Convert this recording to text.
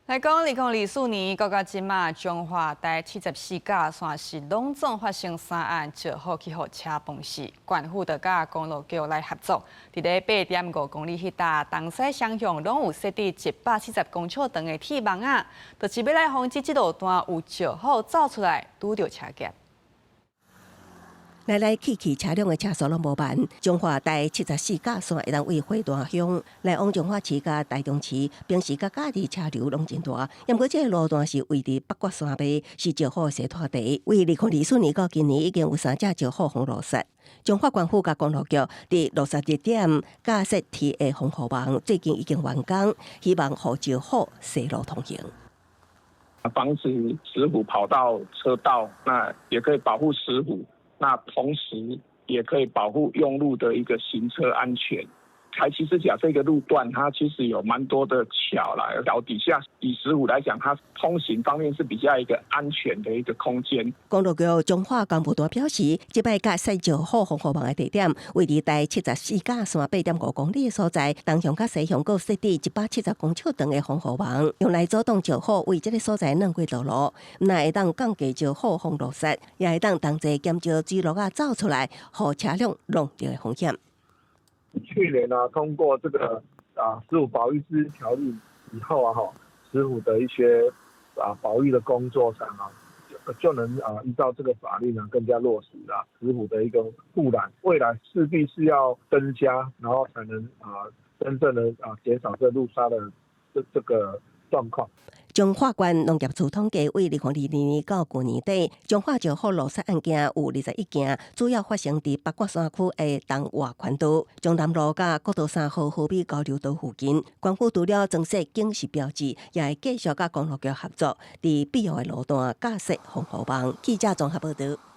來講，2024年到這馬，彰化台74甲線是攏總發生三案石虎去予車碰死，縣府就佮公路局來合作，佇咧8.5公里彼搭東西雙向攏有設置170公尺長的鐵網仔，就是欲來防止這路段有石虎走出來拄著車劫。來來去去車輛的車速攏無慢，彰化台74甲線會當對花壇鄉來往彰化市佮台中市，平時佮假日車流攏真大。毋過這个路段是位佇北角山脈，是石虎的棲地。對2024年到今年已經有三隻石虎予路殺。彰化縣府佮公路局佇路殺熱點架設鐵的防護網，最近已經完工，希望予石虎踅路通行。防止石虎跑到車道，那也可以保護石虎。那同時也可以保護用路的一個行車安全。台七十甲這個路段，它其實有蠻多的橋啦，橋底下以石虎來講，它通行方面是比較一個安全的一個空間。公路局彰化幹部團表示，這擺架設石虎防護網的地點，位佇台74甲線8.5公里的所在，東向佮西向閣設置170公尺長的防護網，用來阻擋石虎對這个所在鑽過道路，毋但會當降低石虎予路殺，也會當同齊減少水鹿仔走出來，予車輛挵著的風險。去年呢，通過這個啊石虎保育之條例以後啊，哈，石虎的一些啊保育的工作上啊，就能啊依照這個法律呢更加落實啦。石虎的一個護欄，未來勢必是要增加，然後才能啊真正的啊減少這路殺的這個狀況。彰化縣農業處統計，對2022年到舊年底，彰化石虎路殺案件有21件，主要發生佇北角山區的東外環道、中南路佮國道3號和美交流道附近。縣府除了增設警示標誌，也會繼續佮公路局合作，佇必要的路段架設防護網。記者綜合報導。